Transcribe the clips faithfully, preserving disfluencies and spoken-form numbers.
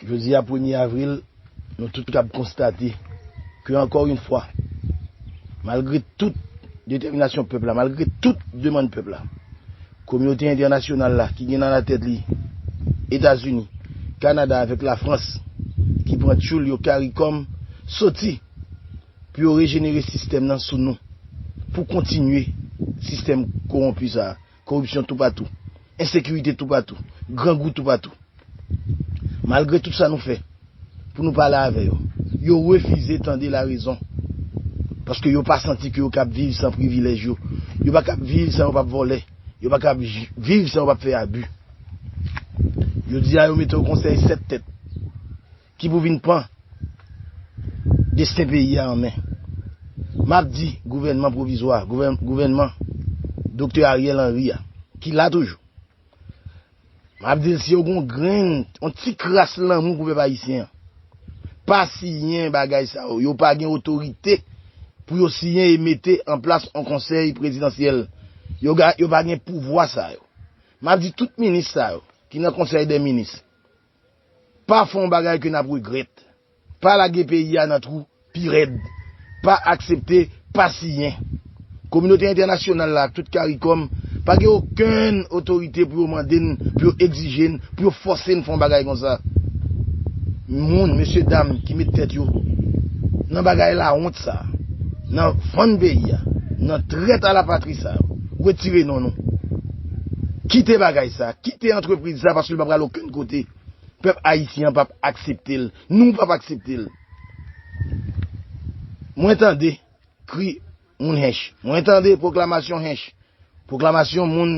Jodi a, premye avril, nou tout kab konstate ke, ankò yon fwa, malgre tout detèminasyon pèp la, malgre tout demann pèp la, kominote entènasyonal la, ki gen nan latèt li Etazini, Kanada avèk Lafrans, ki pran tchoul yo, karikòm, soti pou yo rejenere sistèm nan sou nou, pou kontinye sistèm kowonpi sa a, koripsyon toupatou, ensekirite toupatou, grangou toupatou. Malgre tout sa nou fè pou nou pale avè yo, yo refize tande larezon. Paske yo pa santi ke yo kab viv san privilèj yo. Yo pa kab viv san yo p ap vòlè. Yo pa kab j- viv san yo p ap fè abi. Jodi a, yo mete yon konsèy sèt tèt ki pou vin pran desten peyi a an men. M ap di gouvènman pwovizwa, gouvèn- gouvènman Doktè Ariel Henry a, ki la toujou. M ap di l, si yo gon grenn, yon ti kras lanmou pou pèp ayisyen an, pa siyen bagay sa yo. Yo pa gen otorite pou yo siyen e mete an plas yon konsèy prezidansyèl. Yo ga- yo pa gen pouvwa sa yo. M ap di tout minis sa yo ki nan konsèy dè minis, pa fè yon bagay ke n ap regrèt. Pa lage peyi a nan twou pi rèd. Pa aksepte, pa siyen. Kominote entènasyonal la ak tout karikòm pa gen okenn otorite pou yo mande n, pou yo egzije n, pou yo fòse n fè yon bagay konsa. Moun, mesye dam ki met tèt yo nan bagay lawont sa, nan vann peyi a, nan trèt a la patri sa, retire non nou. Kite bagay sa, kite antrepriz sa, paske l pa pral okenn kote. Pèp ayisyen an p ap aksepte l. Nou p ap aksepte l. Mwen tande kri moun Hench. Mwen tande pwoklamasyon Hench. Pwoklamasyon moun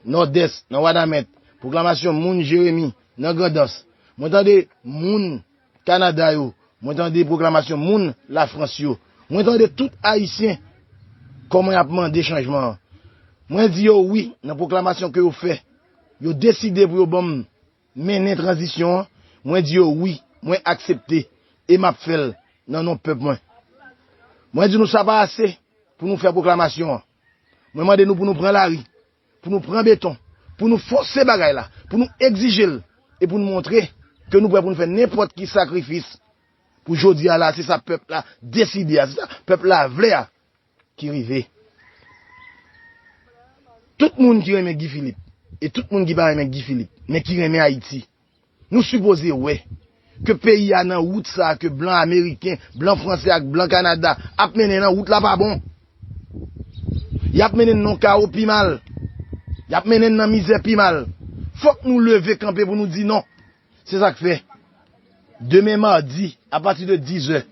Nòdès, nan Wanament. Pwoklamasyon moun Jeremi, nan Grandans. Mwen tande moun Kanada yo. Mwen tande pwoklamasyon moun Lafrans yo. Mwen tande tout Ayisyen kòman y ap mande chanjman an. Mwen di yo wi nan pwoklamasyon ke yo fè. Yo deside pou yo ban m mennen tranzisyon an, mwen di yo wi, mwen aksepte e m ap fè l nan non pèp mwen. Mwen di nou sa pa ase pou nou fè pwoklamasyon an. Mwen mande nou pou nou pran lari, pou nou pran beton, pou nou fòse bagay la, pou nou egzije l e pou nou montre ke nou prè pou nou fè nenpòt ki sakrifis pou jodi a la, se sa pèp la deside a, se sa pèp la vle a ki rive. Tout moun ki renmen Guy Philippe e tout moun ki pa renmen Guy Philippe, men ki renmen Ayiti, nou sipoze wè ke peyi a nan wout sa a ke blan ameriken, blan franse ak blan Kanada ap mennen nan wout la pa bon. Y ap mennen n nan kawo pi mal. Y ap mennen n nan mizè pi mal. Fòk nou leve kanpe pou nou di non. Se sa k fè, demen madi, apati de diz è,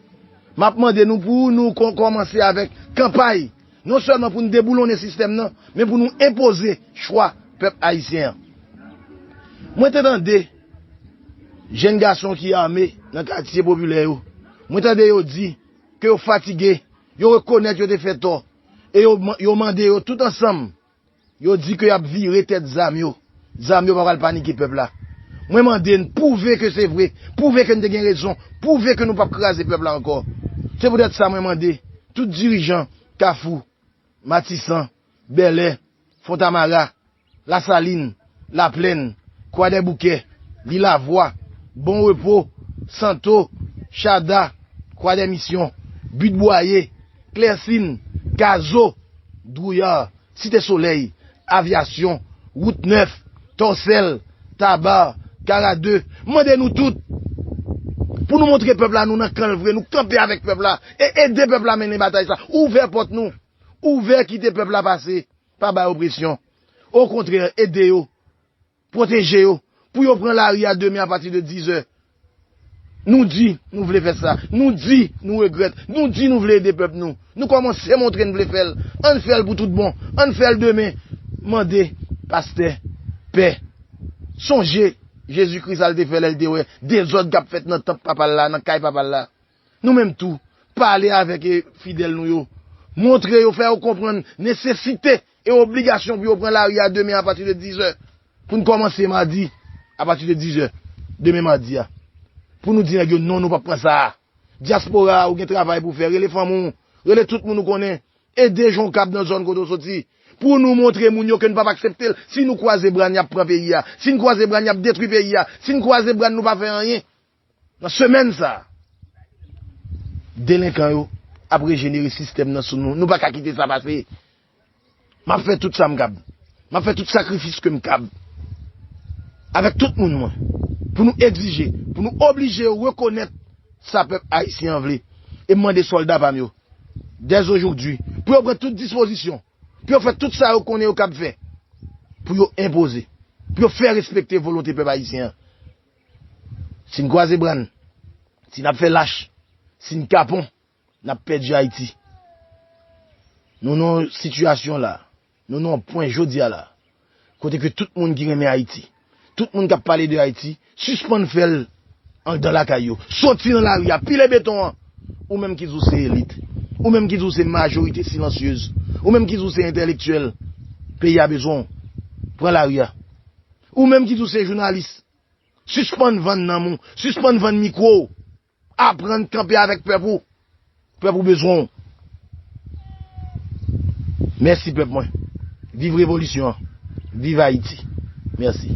m ap mande nou pou nou kon- kòmanse avèk kanpay, non sèlman pou n deboulonnen sistèm nan, men pou nou enpoze chwa pèp ayisyen an. Mwen te tande jèn gason ki ame nan katye popilè yo. Mwen tande yo di ke yo fatige, yo rekonèt yo te fè tò, e yo, yo mande yo tout ansanm, yo di ke y ap vire tèt zam yo. Zam yo pa pral panike pèp la. Mwen mande n, pwouve ke se vre, pwouve ke n te gen rezon, pwouve ke nou p ap kraze pèp la ankò. Se poutèt sa mwen mande tout dirijan Kafou, Matisan, Bèlè, Fontamara, Lasalin, Laplèn, Kwadèboukè, Lilavwa, Bon Repo, Santo, Chada, Kwadèmisyon, Bit Bwaye, Klèsin, Gazo, Dwouyar, Site Solèy, Avyasyon, Wout Nèf, Tòsèl, Taba, Kara de, mande nou tout pou nou montre pèp la nou nan kan l vre, nou kanpe avèk pèp la e ede pèp la mennen batay sa. Ouvè pòt nou, ouvè kite pèp la pase, pa bay opresyon. Okontrè, ede yo, pwoteje yo, pou yo pran lari a demen apati de diz è. Nou di nou vle fè sa. Nou di nou regrèt. Nou di nou vle ede pèp nou. Nou kòmanse montre n vle fè l. Ann fè l pou tout bon. Ann fè l demen. Mande pastè, pè, sonje Jezikri sa l te fè lè l te wè dezòd k ap fèt nan tanp papa l la, nan kay papa l la. Nou menm tou, pale avèk, e, fidèl nou yo. Montre yo, fè yo konprann nesesite e obligasyon pou yo pran lari a demen apati de diz è. Pou n kòmanse madi, apati de diz è, demen madi a. Pou nou di nèg yo, non, nou p ap pran sa a. Dyaspora a, ou gen travay pou w fè. Rele fanmi w, rele tout moun ou konnen. Ede jan w kab nan zòn kote w soti. Pou nou montre moun yo ke n p ap aksepte l. Si nou kwaze bra n, y ap pran peyi a. Si n kwaze bra n, y ap detwi peyi a. Si n kwaze bra n, nou pa fè anyen. nan semèn sa a, delenkan yo ap rejenere sistèm nan sou nou. Nou pa ka kite sa pase. M ap fè tout sa m kab. M ap fè tout sakrifis ke m kab. Avèk tout moun mwen. Pou nou egzije, pou nou oblije yo rekonèt sa pèp ayisyen an vle. E m mande sòlda pa m yo, dèzojodi, pou yo pran tout dispozisyon, pou yo fè tout sa yo konnen yo kab fè, pou yo enpoze, pou yo fè respekte volonte pèp ayisyen an. Si n kwaze bra n, si n ap fè lach, si n kapon, n ap pèdi Ayiti. Nou nan yon sitiyasyon la, nou nan yon pwen jodi a la, kote ke tout moun ki renmen Ayiti, tout moun k ap pale de Ayiti, sispann fè l anndan lakay yo. Soti nan lari a, pile beton an. Ou menm ki di w se elit, ou menm ki di w se majorite silansyez, ou menm ki di w se entèlektyèl, peyi a bezwen w. Pran lari a. Ou menm ki di w se jounalis, sispann vann nanm ou, sispann vann mikwo w. Aprann kanpe avèk pèp ou. Pèp ou bezwen w. Mèsi pèp mwen. Viv revolisyon an. Viv Ayiti. Mèsi.